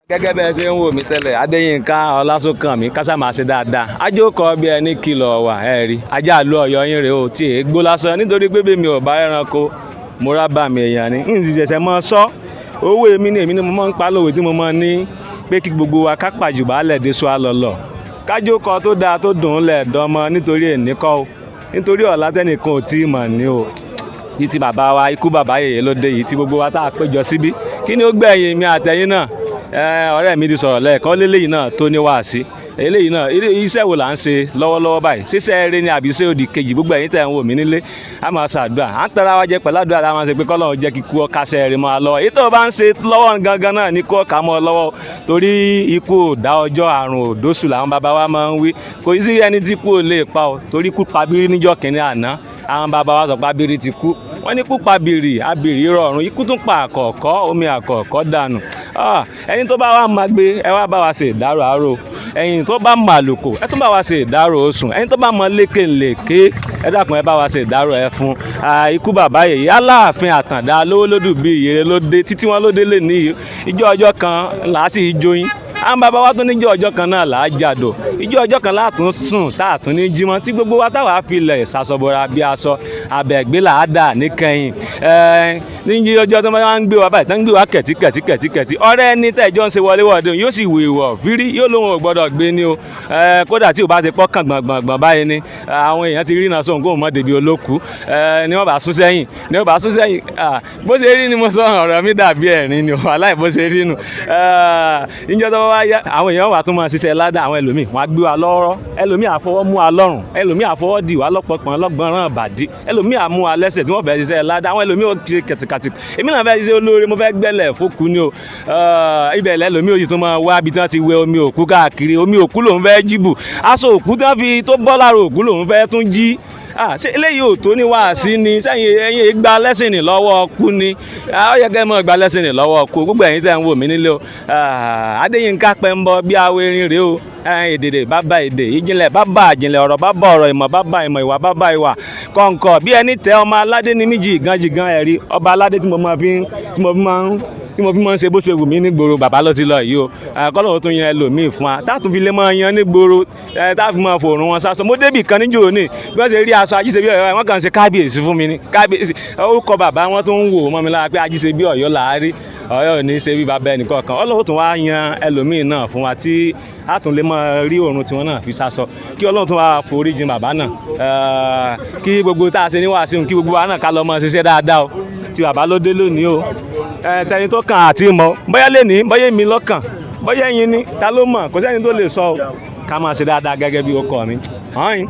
Gẹ́gẹ́ bẹ́ẹ̀ ṣe ń wò mí tẹ́lẹ̀, Adéyínká Ọlásùnkànmí, kásá máa ṣe dáadáa. Ajókòó bí ẹni kìlọ̀ wà ẹ̀ rí ajá lu Ọ̀yọ́ yín rèé o, tí èé gbó lásán nítorí pé bèmi ò bá ẹranko mo rábà mi èèyàn ni n sì ṣẹ̀ṣẹ̀ mọ́ sọ owó. Èmi ni èmi ni mo máa ń pa lówe tí mo máa ń ní pé kí gbogbo wa ká pàjùbà lẹ̀ dé sọ àlọ́lọ̀ kájókòó tó dáa tó dùn ún lẹ̀ dánmọ́, nítorí èní kọ́ o, nítorí ọ̀la tẹ́nìkan ò tí ì mọ̀ ní o. Títí bàbá wa, ikú bàbá yèyé ló dé yìí tí gbogbo wa tá a péjọ síbí, kí ni ó gbẹ̀yìn mi àtẹ̀yìn náà? Ọ̀rẹ́ mi ti sọ̀rọ̀ lẹ́ẹ̀kan léléyìí náà tó ní wáàsí eléyìí náà. Iṣẹ́ wo là ń ṣe lọ́wọ́lọ́wọ́ báyìí? Ṣíṣe eré ni àbí iṣẹ́ òdì kejì? Gbogbo ẹ̀yin tẹ̀ ń wò mí nílé, a máa ṣàdúrà, à ń tẹ́ra wa jẹ pẹ̀lú àdúrà táwọn ṣe pé kọ́lọ́run jẹ́ kíkú ọkàṣẹ́ rẹ̀ mọ́ ọ lọ́wọ́. Èyí tó o bá ń ṣe lọ́wọ́ gangan náà ní kó ọkà mọ́ ọ lọ́wọ́, torí ikú ò dá ọjọ́, àrùn ò dóṣù làwọn bàbá wa máa ń wí. Kò sí ẹni tí kú ò lè pa ọ, torí kú pabiri níjọ́ kìnínní àná. Àwọn bàbá wa sọ pé abiri ti kú, wọ́n ní kú pabiri, abiri rọrùn, ikú tún pa àkọ́kọ́, omi àkọ́kọ́ dànù. Ẹni tó bá wà máa gbé ẹ wá bá wa ṣe ìdárò àárò, ẹ̀yin tó bá mọ àlùkò, ẹ tún bá wa ṣe ìdárò osùn, ẹni tó bá mọ lékèlékè, ẹ dákun, ẹ bá wa ṣe ìdárò ẹ fún ikú bàbá yèyí Aláàfin Àtàndá lówó lódù bí ìyèrè ló dé títí wọn ló dé lè ní ìjọ ọjọ́ kan làá sì jóyin. Àwọn bàbá wa tún níjọ́ ọjọ́ kan náà là á jàdò, ìjọ ọjọ́ kan látún sùn tá a tún ní jímọ́, tí gbogbo wa táwa filẹ̀ ṣàṣọbọra bí aṣọ abẹ́gbé là á dà níkẹyìn. Ní ọjọ́ tó máa ń gbé wa báyìí, tó ń gbé wa kẹ̀tí kẹ̀tí kẹ̀tí kẹ̀tí, ọ̀rẹ́ ẹni tẹ́jọ́ ń ṣe wọléwọ̀de yóò sì wèèwọ̀ fírí, yóò lóun ò gbọ́dọ̀ gbé ní o. Kódà tí ò bá ti pọ́ kàn gbọ̀ngbọ̀ngbọ̀n báyìí ni àwọn èèyàn ti rí iná sóhun kóun mọ́ débi olókùú ni wọ́n bá sún sẹ́yìn, ni wọ́n bá sún sẹ́yìn. Bó ṣe rí ni mo sọ, ọ̀rọ̀ mi dàbí ẹ̀rín ni o, aláì bó ṣe rí nu. Níjọ́ tó bá yá, àwọn èèyàn wà tún máa ṣiṣẹ́ ládàá. Àwọn ẹlòmíì wọ́n á gbé wa lọ́rọ́, ẹlòmíì àfọwọ́ mú wa lọ́rùn, ẹlòmíì àfọwọ́ dì wá lọ́pọ̀pọ̀ lọ́gbọ̀nrán bàdí, ẹlòmíì àmú wa lẹ́sẹ̀ tí wọ́n fẹ́ ṣiṣẹ́ ládàá. Àwọn ẹlòmíì ó ṣe kẹ̀tìkàtì. Èmi náà fẹ́ ṣiṣẹ́ olóore, mo fẹ́ gbẹ́lẹ̀ fókù ni o. Ibẹ̀ lẹ́lòmíì òyì tó máa wá ibi tí wọ́n ti wẹ omi òkú káàkiri, omi òkú lòun fẹ́ jíbù, aṣọ òkú tí wọ́n fi tó bọ́ lára òkú lòun fẹ́ tún jí. Ṣé eléyìí ò tó ní wáàsí ni? Sẹ́yìn ẹ̀yin gba lẹ́sìn ní lọ́wọ́ ọkú ni, ó yẹ kẹ́ ẹ mọ̀ gba lẹ́sìn ní lọ́wọ́ ọkú. Gbogbo ẹ̀yin tẹ́ ń wò mí nílé o, Adéyínká Pẹ́ńbọ́ bí awo erin rèé o. Èdèdè bàbá èdè, ìjìnlẹ̀ bàbá ìjìnlẹ̀, ọ̀rọ̀ bàbá ọ̀rọ̀, ìmọ̀ bàbá ìmọ̀, ìwà bàbá ìwà, kọ̀ǹkọ̀ bí ẹni tẹ ọmọ aládé ní méjì gánjìgán. Ẹ̀rí ọba aládé tí mo máa fi tí mo fi máa ń tí mo fi máa ń ṣe bó ṣe wù mí nígboro, bàbá ló ti lọ yìí o. Kọ́lọ́hún tún yan ẹlòmíì fún wa táàtún fi lè máa yan nígboro, táàfin máa fòrùn wọn sásọ. Mo débì kan níjò ní bí wọ́n ṣe rí aṣọ ajíṣe bí Ọ̀yọ́, wọ́n kàn ṣe kábíyèsí fún mi ní kábíyèsí. Orúkọ bàbá wọn tó ń wò mọ́ mi lára pé ajíṣe bí Ọ̀yọ́ là á rí, Ọ̀yọ́ ò ní ṣe bí bàbá ẹnìkọ̀ọ̀kan. Ọlọ́run tún wá yan ẹlòmíì náà fún wa tí a tún lè máa rí òórùn tiwọn náà fi sásọ. Kí Ọlọ́run tún wá foríjìn bàbá náà, kí gbogbo tá a ṣe ní wàásù, kí gbogbo wa náà ká lọ máa ṣiṣẹ́ dáadáa o. Tí bàbá ló dé lónìí o, tẹni tó kàn àti mọ̀, bóyá lè ní, bóyá èmi lọ́kàn, bóyá ẹ̀yin ni, ta ló mọ̀? Kò sẹ́ni tó lè sọ o. Ká máa ṣe dáadáa gẹ́gẹ́ bí ó kọ́ mi. Hàn.